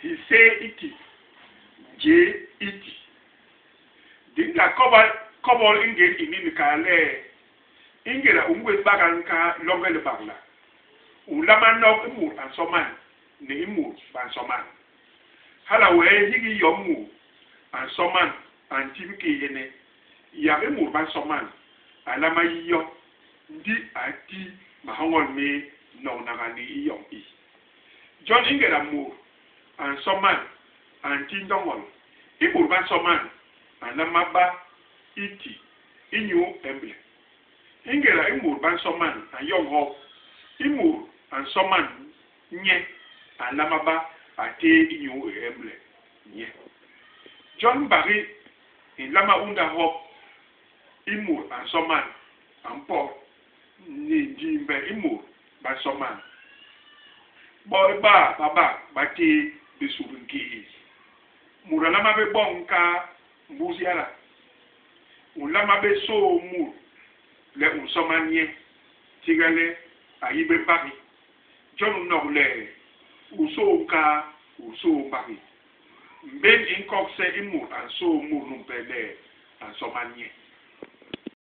Hiséé i ti, njéé i ti. Di nla kobol kobol i ngén ini ni kal le, i ngéda u ngwés bagal nkaa longe libagla, u nlama nok i mut a nsoman ni i mut ba nsoman. Hala wee hiki yom mut a nsoman a nti bikééhene, yak i mut ba nsoman a nlama yi yo, ndi a ti mahoñol méé noñnaga ni i yom i. Jon i ngéda mut a nsoman a nti ndoñol, i mut ba nsoman a nlama ba i ti inyu emble. I ngéda i mut ba nsoman a nyoñ hop, i mut a nsoman nye a nlama ba a téé inyu i emble nye. Jon mbagi i nlama unda hop i mut a nsoman a mpot ni ndimbhe i mut ba nsoman. Bo ibaa ba bak ba téé bisu bi nkéés. Mut a nlama bé boñ nkaa mbus yada. U nlama bé sôô mut le u nsoman nye, tiga le a yi bé mbagi. Jon u nok le, u sôô nkaa, u sôô mbagi. Mbén i nkogse i mut a nsôô mut numpe le a nsoman nye.